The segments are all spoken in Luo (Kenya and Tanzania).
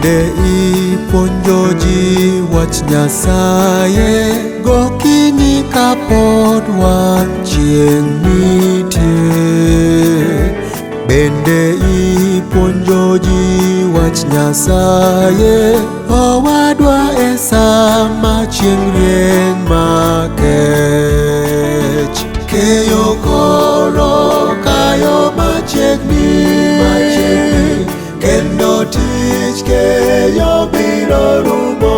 Bende ipuonjo ji wach Nyasaye gokinyi kapod wang' chieng' nitie. Bende ipuonjo ji wach Nyasaye owadwa e sama chieng' rieny makech. Keyo koro kayo machiegni, machiegni, kendo tich keyo biro rumo,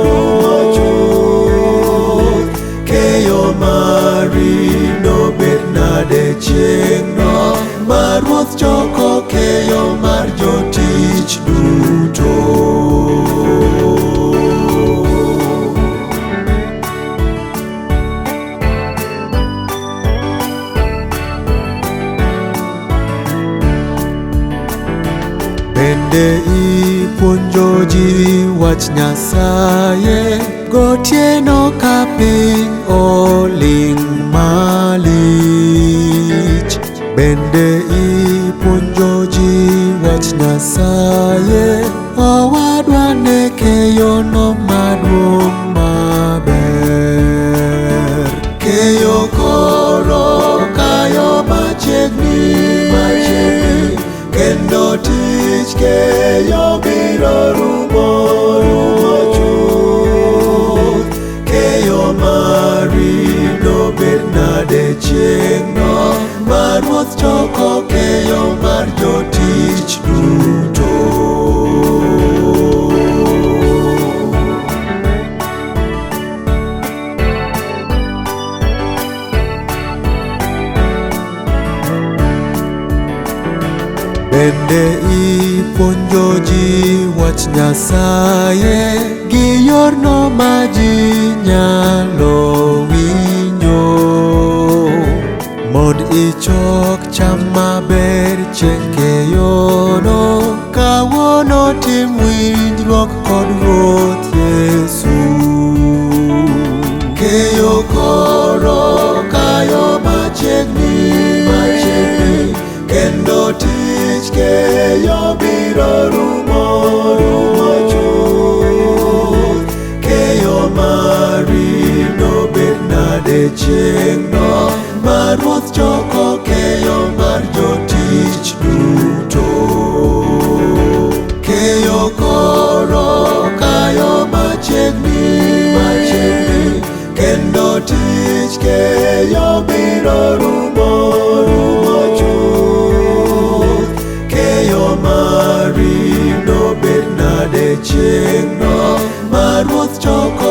rumo chuth. Keyo mari nobed nade chieng'no ma Ruoth choko keyo mar jotich duto. Bende ipuonjo ji wach Nyasaye gotieno ka piny oling' malich. Bende ipuonjo ji wach Nyasaye owadwa ne keyono maduong' maber. Keyo koro kayo machiegni, machiegni, kendo tich keyo biro rumo, rumo chuth. Keyo mari nobed nade chieng'no ma Ruoth choko keyo mar jotich duto. Bende ipuonjo ji wach Nyasaye gi yorno ma ji nyalo winjo, mond ichok cham maber chieng' keyono. Kawuono tim winjruok kod Ruoth Yesu. Keyo koro kayo machiegni, machiegni, kendo tich keyo biro rumo, rumo chuth. Keyo mari nobed nade chieng'no ma Ruoth choko keyo mar jotich duto. Keyo koro kayo machiegni, machiegni, kendo tich keyo biro rumo, rumo chuth. Keyo mari nobed nade chieng'no ma Ruoth choko